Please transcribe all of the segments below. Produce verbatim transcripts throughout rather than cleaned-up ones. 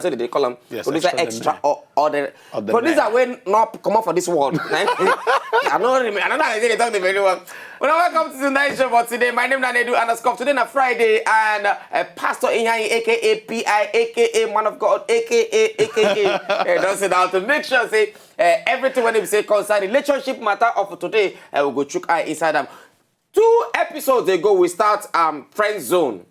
So they call am Yes, producer extraordinary. Extraordinary. Of the Producer night. Wey not come up for this world. I know. I don't know how they talk to very well. Well, welcome to the night show for today. My name is Nanedu underscore. Today na Friday, and uh, uh, Pastor Inyai, A K A P I, A K A Man of God, A K A, A K A. Uh, don't sit down to make sure say uh, everything when they say concern relationship matter of today, uh, we go chook eye inside them. Two episodes ago, we start um friend zone.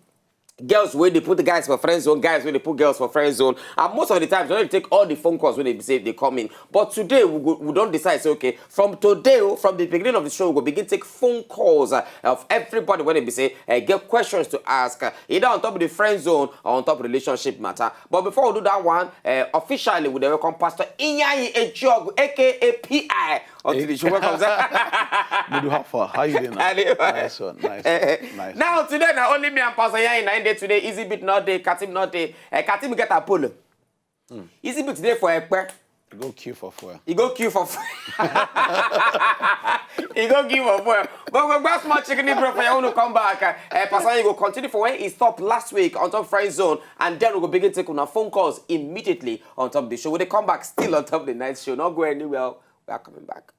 Girls wey dey put guys for friend zone, guys wey dey put girls for friend zone, and most of the times we no dey take all the phone calls wey dey be say dey come in. But today we go, we don decide say okay, from today o, from the beginning of the show, we go begin take phone calls uh, of everybody wey dey be say uh, get questions to ask, uh, either on top of the friend zone or on top of relationship matter. But before we do that one, uh, officially we dey welcome Pastor Inyayi Echiogu, A K A P I, until the show. Welcome, sir. Mudu, how far? How you doing? I dey fine. Nice one, nice one, nice one. Now today na only me and Pastor Yayi na dey today. Easy beat not dey, Katim not dey. Uh, Katim get Apollo. Easy beat dey for Ekpe. Go queue for fuel. He go queue for fuel. He go queue for fuel. But we got small chicken bread for you when we come back. Uh, uh, Pastor, you go continue for where he stopped last week on top friend zone, and then we go begin take on our phone calls immediately on top of the show. We dey come back still on top of the night show. Not go anywhere. We are coming back.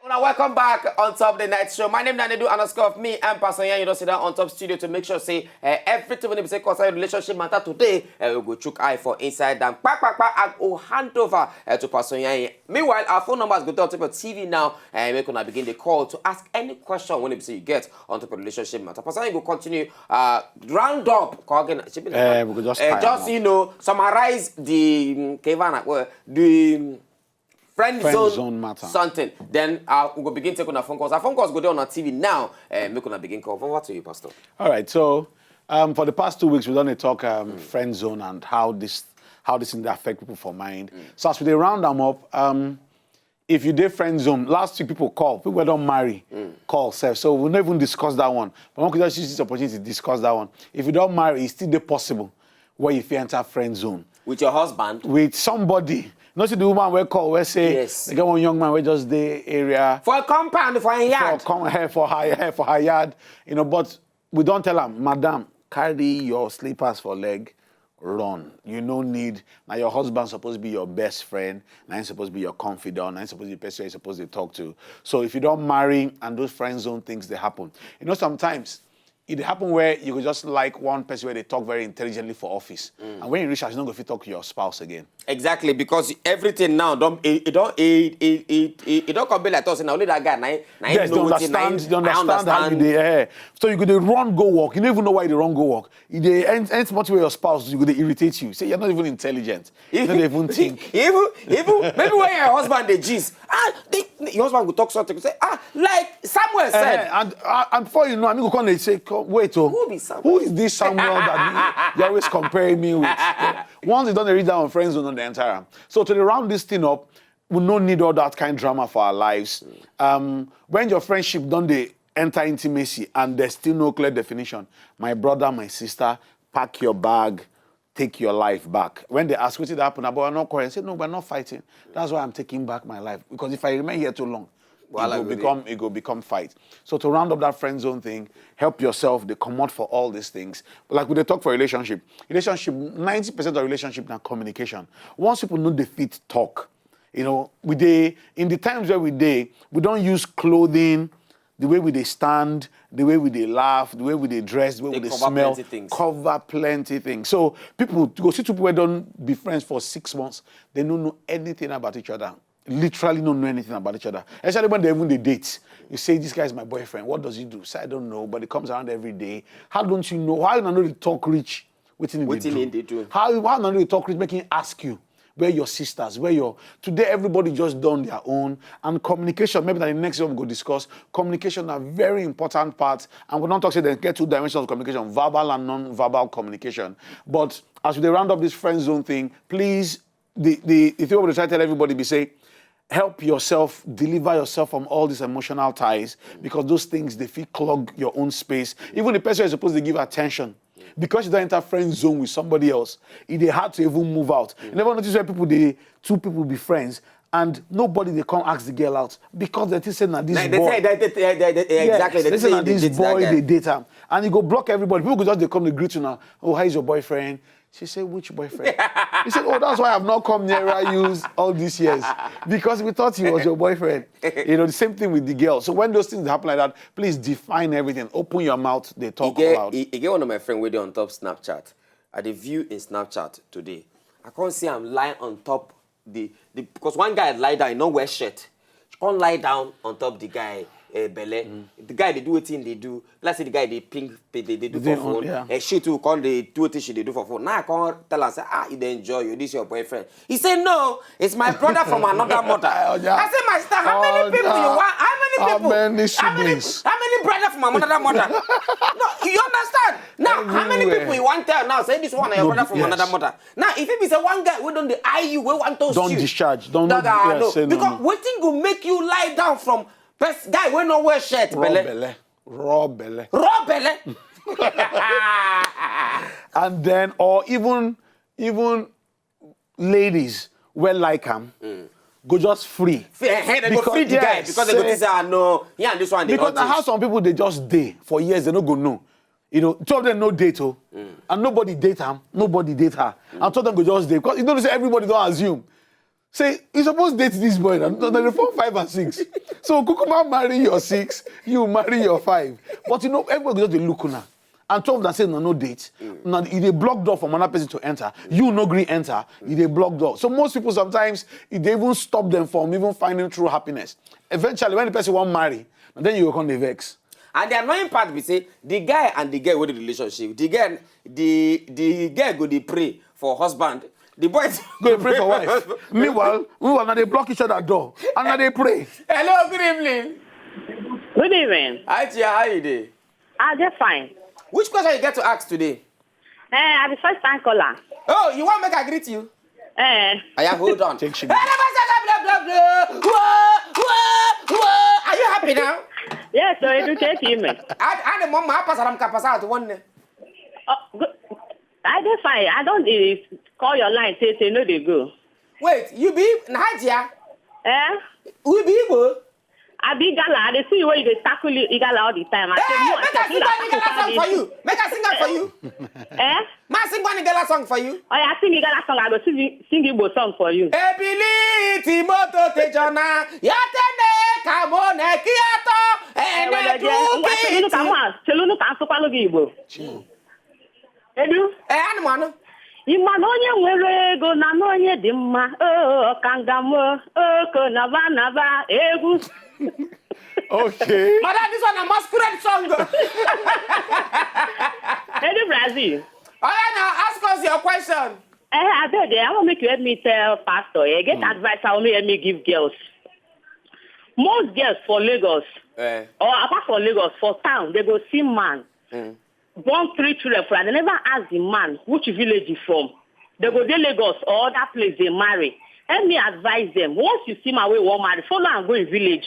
Una welcome back on top of the night show. My name is Nanedu underscore of me and Pastor Yan. You don't sit down on top studio to make sure say uh, everything when we say concern relationship matter today, uh, we go chook eye for inside them. Pa, pa, pa, I go hand over uh, to Pastor Yan. Meanwhile, our phone numbers go down to your T V now, and make una begin the call to ask any question when we say you get on top of relationship matter. Pastor Yan go continue uh, round up. Call again. She be like Eh, that. We go just Uh, tie just am up. You know, summarize the mm, Kevin, uh, the mm, friend, Friend zone, zone matter. Something. Then uh, we go begin take on our phone calls. Our phone calls go down on T V now. Uh, make una begin call. Over to you, Pastor. All right, so um, for the past two weeks, we don dey talk um, friend zone and how this how this thing dey affect people for mind. So as we dey round them up, um, if you dey friend zone, last week people call, people wey don marry call sef. So we no even discuss that one. But we could just use this opportunity to discuss that one. If you don marry, e still dey possible where you fit enter friend zone With your husband. With somebody. You know, see the woman wey call, wey say Yes. They get one young man wey just dey area For a compound, for a for yard. come her for her hair for her yard, you know. But we don tell am, madam, carry your slippers for leg, run. You no need. Now your husband supposed to be your best friend. Now he's supposed to be your confidant. Now he's supposed to be the person you're supposed to talk to. So if you don't marry and those friend zone things, they happen. You know, sometimes it happen where you go just like one person where they talk very intelligently for office, and when you reach house, you no go fit talk to your spouse again. Exactly, because everything now don't it, it don't it it it it, it don't come be like us. Now only that guy now. Now Yes, they know wetin, understand. Now, They I understand how you dey. Eh. So you go dey run go work. You don't even know why you dey run go work. You dey any any small thing wey your spouse do, you go dey irritate you. Say you're not even intelligent. You no dey even think. Even even maybe when your husband dey gist, ah, the, your husband go talk something. Say ah, like Samuel said. Eh, and uh, and before you know, I mean, go come dey say, "Co- wait, oh, Who be Samuel? Who is this Samuel that you, you're always comparing me with?" Once you don't read down friend zone, on the entire. So to round this thing up, we no need all that kind drama for our lives. Um, when your friendship don't they enter intimacy and there's still no clear definition, my brother, my sister, pack your bag, take your life back. When they ask, "What did happen?" About, "I'm not quarreling." Say, "No, we're not fighting. That's why I'm taking back my life. Because if I remain here too long, Wahala it go will dey. become it will become fight." So to round up that friend zone thing, help yourself. They come out for all these things. Like we dey talk for relationship. Relationship, ninety percent of relationship now communication. Once people know the fit talk, you know, we dey in the times where we dey, we don't use clothing, the way we dey stand, the way we dey laugh, the way we dey dress, the way They we dey cover smell, plenty things. Cover plenty things. So people go see two people who don't be friends for six months, they don't know anything about each other. Literally don't know anything about each other. Especially when they even dey date. You say, "This guy is my boyfriend. What does he do?" Say, "I don't know, but he comes around every day." How don't you know? How you know the talk rich? Wetin he Wetin dey he do? dey do? How how know the talk rich? Make him ask you. Where your sisters? Where your today? Everybody just done their own, and communication. Maybe that the next one we go discuss. Communication are very important parts, and we don't talk say they get two dimensions of communication: verbal and non-verbal communication. But as we dey round up this friend zone thing, please, the the the thing we try to tell everybody be say, help yourself, deliver yourself from all these emotional ties, because those things they fit clog your own space. Even the person you're supposed to give attention, Because you don enter friend zone with somebody else, e dey hard to even move out. You never notice where people dey, two people be friends, and nobody dey come ask the girl out because they think say na this They, they, boy. they, they, they, they, they, Yes, exactly. They they say say na they this date that boy guy. They date am, and you go block everybody. People go just dey come dey greet you now. "Oh, how is your boyfriend?" She said, "Which boyfriend?" He said, "Oh, that's why I've not come nearer you all these years, because we thought he was your boyfriend." You know, the same thing with the girl. So when those things happen like that, please define everything. Open your mouth. They E talk get, loud. e, e get one of my friend wey dey on top Snapchat. I dey view in Snapchat today. I come see am lie on top the, the because one guy lie down, he no wear shirt. She come lie down on top the guy uh, belle. The guy dey do wetin dey do. Let's say the guy dey ping, dey, dey do Dey for on- phone. yeah. And she too come dey do wetin she dey do for phone. Now I come tell am say, "Ah, you dey enjoy you. This your boyfriend." He say, "No, it's my brother from another mother." Oh, yeah. I say, "My sister, how many Oh, people you yeah. want? How many How people? many how many siblings? How many brother from another mother?" No, you understand? Now, how many Everywhere. people you want tell now? Say this one na your No, brother from yes. another mother. Now, if it be say one guy wey don dey eye you, wey wan toast Don you, discharge. Don Dog, no- ah, yeah, no. Say no, Because no. Wetin go make you lie down from person guy wey no wear shirt, Raw belle, belle. Raw belle. Raw belle. And then, or even even ladies wey like am go just free. Fe- eh, they go Because- free the guy yes, because they go say- think say, "Ah, no, he and this one dey Because hot na how things." Some people dey just dey for years, they no go know. You know, two of them no date, oh, and nobody date am, nobody date her, and two of them go just dey. Because you know, say everybody don assume. Say you suppose date this boy. Na na the four, five, and six. So kukuma marry your six, you marry your five. But you know, everybody go just dey look una. And two of them say no, no date. Now you dey block door for another person to enter. You no gree enter. You dey block door. So most people sometimes it dey even stop them from even finding true happiness. Eventually, when the person wan marry, na then you go come dey vex. And the annoying part be say the guy and the girl wey dey relationship, the girl, the the girl go dey pray for husband. The boy Go dey pray for wife. Meanwhile, meanwhile, now they block each other door and now they pray. Hello, good evening. Good evening. Hi, Tia. How you dey? I dey fine. Which question you get to ask today? Eh, I be first time caller. Oh, you wan make I greet you? Eh, Aya, hold on. Take she- Blah, blah, blah, blah. Whoa, whoa, whoa. Are you happy now? Yes, so educate me. I, I the mama pass around kapasa out one. Oh, good. I dey fine. I don dey call your line say say no dey go. Wait, you be Nadia? Eh? We be Igbo? I be Igala. I dey see you when you dey tackle Igala all the time. I Hey, say, no, I make say, I sing no, one Igala song for you. Make I sing am for you. Eh? Ma sing one Igala song for you. Oh, yeah, sing Igala song. I go sing, sing Igbo song for you. Ebili timoto tejona yatene kamone kiato Eh, well, eh, ngwa, chelunu ka ene mụ a- chelunu ka m sụkwalụ gị Igbo. Edu? Eh, anụmanụ. Ị ma na onye nwere ego na na onye dị mma, oh, ọkanga m, oh, oko naba naba, egwu. Okay. Madam, this one a masquerade song. Edu Brazil. Oya now, ask us your question. Eh, abeg, eh, I wan make you help me tell pastor, eh, get advice, how me help me give girls. Most girls for Lagos, Eh. or apart from Lagos, for town, they go see man, born three children for, they never ask the man which village he from. They go dey Lagos or other place they marry. Help me advise them. Once you see man wey wan marry, follow am go in village.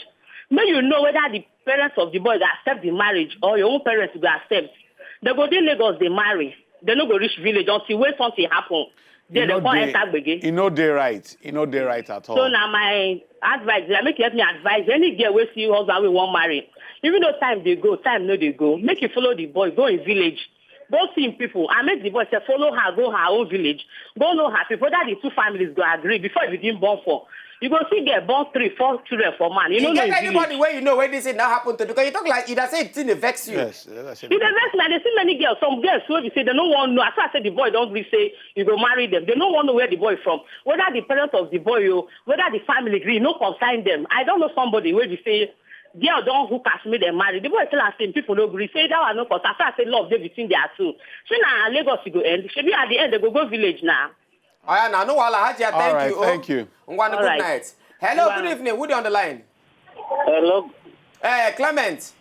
Make you know whether the parents of the boy go accept the marriage or your own parents go accept. They go dey Lagos, they marry. They no go reach village until when something happen. Then they come enter gbege. E no dey right. E no dey right at all. So na my advice, I make you help me advise any girl wey see husband wey wan marry. Even though time dey go, time no dey go. Make you follow the boy, go in village. Go see him people and make the boy say follow her, go her own village. Go know her people. That the two families go agree before you begin born for. You go see girl born three, four children for man. You You no know get him anybody village. Where you know where this thing now happen to? Because you talk like it, I say it thing dey vex you. Yes, yes, I said E dey vex me. I dey see many girls. Some girls wey be say they no wan know. As I say the boy don gree say you go marry them. They no wan know where the boy from. Whether the parents of the boy o, whether the family gree, no concern them. I don know somebody wey be say girl don hook as make dem marry. The boy tell am say people no gree. Say that one no concern. As I say love dey between their two. Say na Lagos e go end. Shebi at the end they go go village na. Oya now, no wahala, Hajia, thank All right, you. Oh. thank you. Ngwanu, good All right. Night. Hello, Wow. Good evening. Who dey on the line? Hello. Eh, Clement.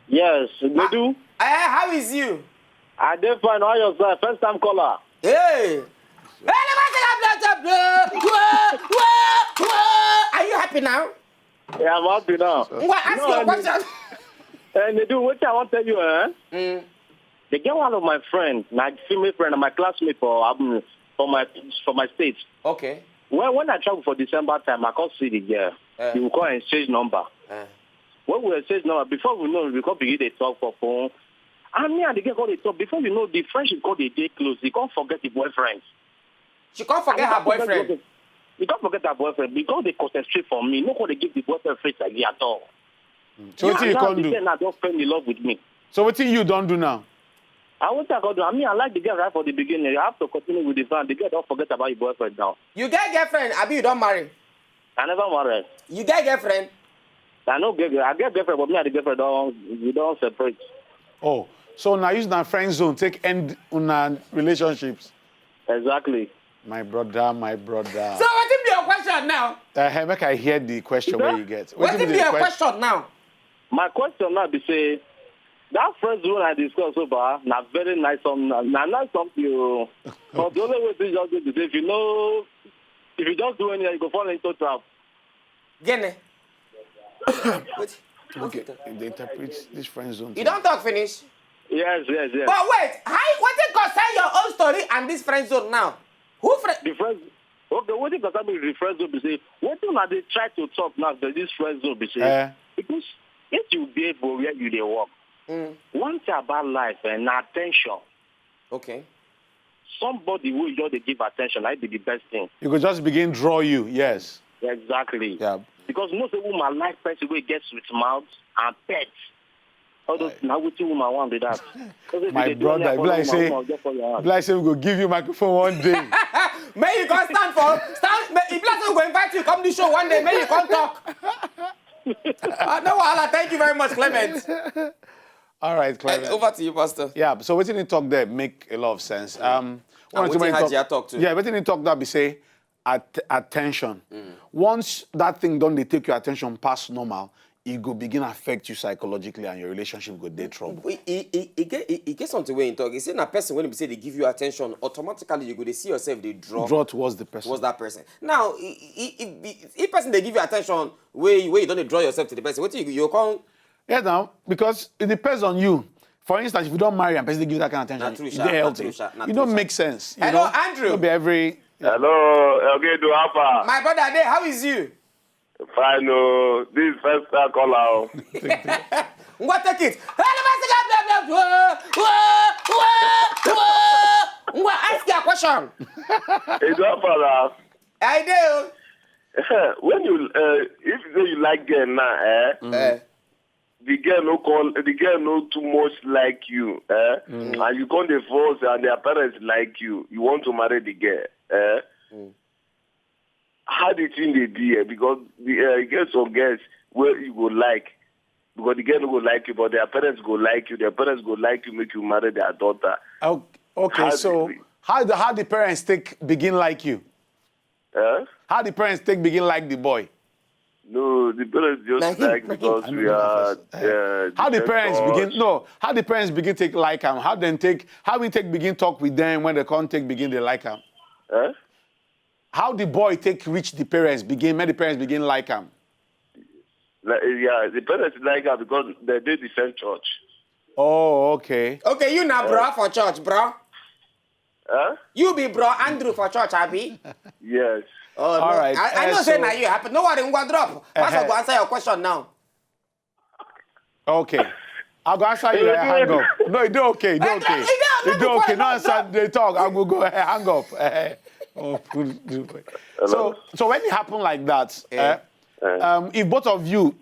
Yes, Gbedu. Eh, how is you? I dey fine. How yourself? First time caller. Hey. Hey, let me take a blow, blow, blow, blow, blow. Are you happy now? Yeah, I'm happy now. Ngwa, ask No, your I mean- question. And they do what I want to tell you, eh? Mm. They get one of my friend, my female friend, and my classmate for um, for my for my state. Okay. When when I travel for December time, I come see the girl. Eh. We will come exchange number. Eh. When we exchange number, before we know, we come begin dey talk for phone. And me and the girl come dey talk. Before you know, the friendship come dey dey close. You come forget the boyfriend. She can't forget her boyfriend. You can't forget her boyfriend because they concentrate for me. No one dey give the boyfriend face like at all. So wetin you Now come the do? Girl now just fell in love with me. So wetin you don do now? I want to go do. I mean, I like the girl right from the beginning. You have to continue with the plan. The girl don't forget about your boyfriend now. You get girlfriend, abi you don marry? I never married. You get girlfriend? I no get. I get girlfriend, but me and the girlfriend don't. We don't separate. Oh, so now use na friend zone take end una relationships. Exactly. My brother, my brother. So wetin be your question now? Uh, hey, make I hear the question where you get. Wetin be your question now? My question now be say that friend zone I discuss over na very nice something. Na, na nice something you. But the only way to just do is if you know, if you just do anything, you go fall into trap. Gene. Wait. Okay, they interpret this friend zone. You don talk finish? Yes, yes, yes. But wait, how wetin concern your own story and this friend zone now? Who friend? The friend. Okay, what if somebody the friend zone be say? What do they try to talk now? That this friend zone be say Eh. Because if you behave for where you dey work, Mm. one thing about life and na attention. Okay. Somebody who just dey give attention, I be the best thing. You could just begin draw you. Yes. Exactly. Yeah. Because most of woman like person wey get sweet mouth and pets. All those na wetin woman want be that. My brother, be like say, be like say we go give you microphone one day. May you come stand for stand. May, if like say we go invite you come the show one day, may you come talk. Uh, no wahala. Thank you very much, Clement. All right, Uh, Clement. over to you, Pastor. Yeah, so wetin he talk there make a lot of sense. Um, And one thing wetin he Hajia talk too. Yeah, wetin he talk that be say at attention. Once that thing don dey take your attention pass normal, e go begin affect you psychologically and your relationship go dey trouble. E e e e get e e get something wey he talk. He say na person wey be say dey give you attention, automatically you go dey see yourself dey draw Draw towards the person. towards that person. Now, e- e- e- e- if person dey give you attention, wey wey you don dey draw yourself to the person, wetin you you come Yeah, now, because it depends on you. For instance, if you don marry and person dey give you that kind of attention, Na true, e sha, dey na healthy. true, sha, na You true, don't sha. Make sense. You Hello, know? Andrew. No be every. Hello, Elgedo, how far? My brother, there, how is you? Fine, oh, this is first time caller. Oh. Ngwa take it. Hello, my sister, blah, blah, blah, whoa, whoa, whoa, whoa. Ngwa ask your question. It's not for that. I do. When you, uh, if you say you like girl now, eh? Eh, The girl no call, the girl no too much like you, eh? And you come the force and their parents like you. You want to marry the girl, eh? How the thing dey be, eh? Because the uh, girls or girls where you go like, because the girl no go like you, but their parents go like you. Their parents go like you, make you marry their daughter. Oh, okay, How so the- how the how the parents take begin like you? Eh? How the parents take begin like the boy? No, the parents just Like him, like like because him. we are. Eh, Uh, how the different parents culture. Begin? No, how the parents begin take like am? How then take? How we take begin talk with them when they come take begin they like am? Eh? How the boy take reach the parents begin? Make the parents begin like am. Like, yeah, the parents like her because they did the same church. Oh, okay. Okay, you na bro for church, bro. Huh? You be bro Andrew for church, abi? Yes. Oh, no. All right, I, I eh, know say so- na you happen. No worry, ngwa drop. Pastor Uh-huh. Go answer your question now. Okay. I'll go answer you. Yeah, I hang yeah. Up. No, it's okay. It's Eh, okay. no, it's It's okay. okay. No No, answer. They talk. I will go. Eh, hang up. Eh, oh, good, good. So, so when it happened like that, eh, um, if both of you,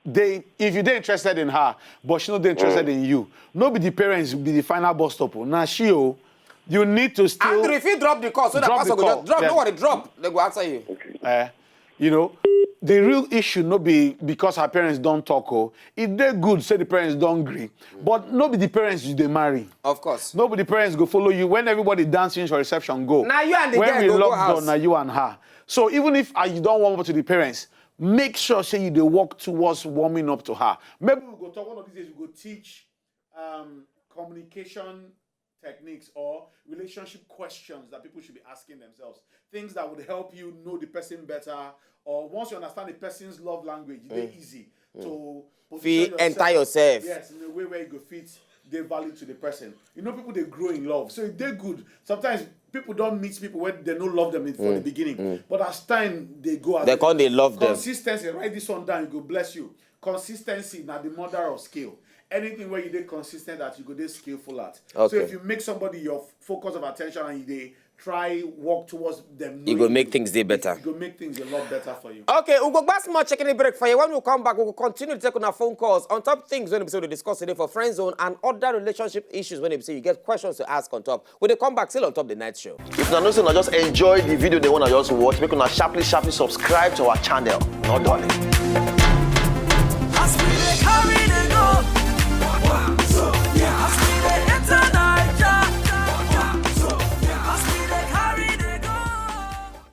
they, if you dey interested in her, but she not dey interested in you, no be the parents be the final bus stop. Oh. Now she, oh, you need to still Andrew, if you drop the call, so that Drop pastor the go call. just drop. Yeah. No worry, drop. They go answer you. Eh, you know, the real issue no be because her parents don't talk. Oh, if they good, say the parents don't agree. But no be the parents you dey marry. Of course. No be the parents go follow you when everybody dancing for reception go. Na you and the when girl we go go lock house. Door, na you and her. So even if uh, you don't want to the parents, make sure say you dey work towards warming up to her. Maybe we go talk one of these days. We go teach um, communication techniques or relationship questions that people should be asking themselves. Things that would help you know the person better. Or once you understand the person's love language, it's very easy to Fit position enter yourself. Yes, in a way where you go fit dey valid to the person. You know, people dey grow in love, so e dey good. Sometimes people don meet people wey dem no love them for the beginning, but as time dey go, as They come dey love them. Consistency, write this one down, e go bless you. Consistency na the mother of skill. Anything where you dey consistent at, you go dey skillful at. So Okay. If you make somebody your focus of attention and you dey try work towards them, E go make things dey better. E go make things a lot better for you. Okay, we go back small checking the break for you. When we come back, we will continue to take on our phone calls on top things when we discuss today for friend zone and other relationship issues when you say you get questions to ask on top. When they come back, still on top the night show. If una know say una just enjoy the video they wanna just watch, make una sharply sharply subscribe to our channel. No darling.